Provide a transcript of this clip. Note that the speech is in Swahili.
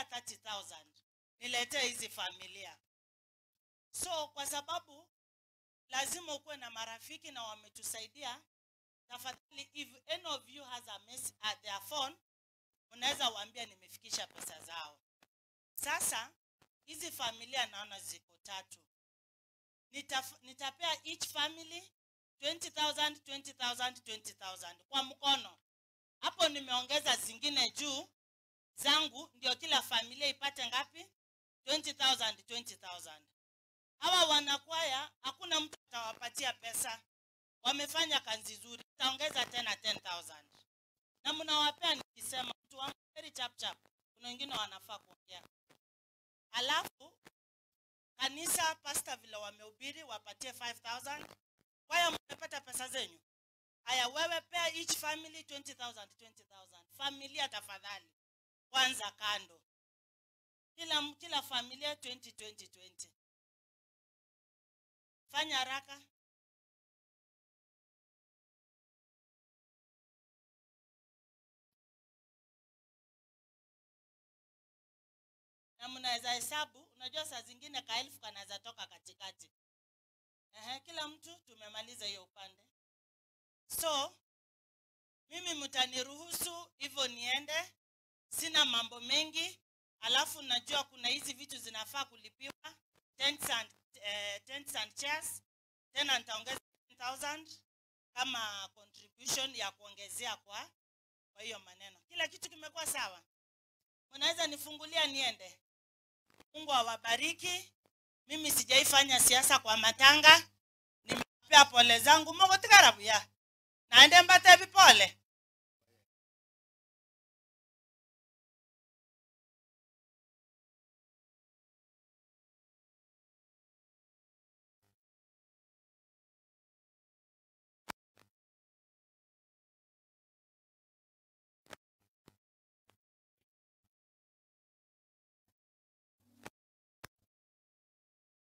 Nitawapatia 30,000. Niletee hizi familia. So kwa sababu lazima ukuwe na marafiki na wametusaidia, tafadhali if any of you has a mess at their phone, unaweza waambia nimefikisha pesa zao. Sasa hizi familia naona ziko tatu. Nitapea each family 20,000, 20,000, 20,000 kwa mkono. Hapo nimeongeza zingine juu zangu ndio kila familia ipate ngapi? 20,000, 20,000. Hawa wanakwaya hakuna mtu atawapatia pesa. Wamefanya kazi nzuri. Nitaongeza tena 10,000. Na mnawapea nikisema mtu wangu very chap chap. Kuna wengine wanafaa kuongea. Alafu kanisa pastor vile wamehubiri wapatie 5,000. Kwaya mmepata pesa zenyu. Haya, wewe pea each family 20,000, 20,000. Familia tafadhali. Kwanza kando. Kila familia 20, 20, 20. Fanya haraka. Na mnaweza hesabu, unajua saa zingine ka elfu kanaweza toka katikati. Kila mtu tumemaliza hiyo upande. So, mimi mtaniruhusu hivyo niende. Sina mambo mengi. Alafu najua kuna hizi vitu zinafaa kulipiwa. Tents and chairs. Tena nitaongeza 10,000 kama contribution ya kuongezea kwa hiyo maneno. Kila kitu kimekuwa sawa. Mnaweza nifungulia niende. Mungu awabariki. Mimi sijaifanya siasa kwa matanga. Nimepea pole zangu. Mungu tikarabu ya. Naende mbate pole.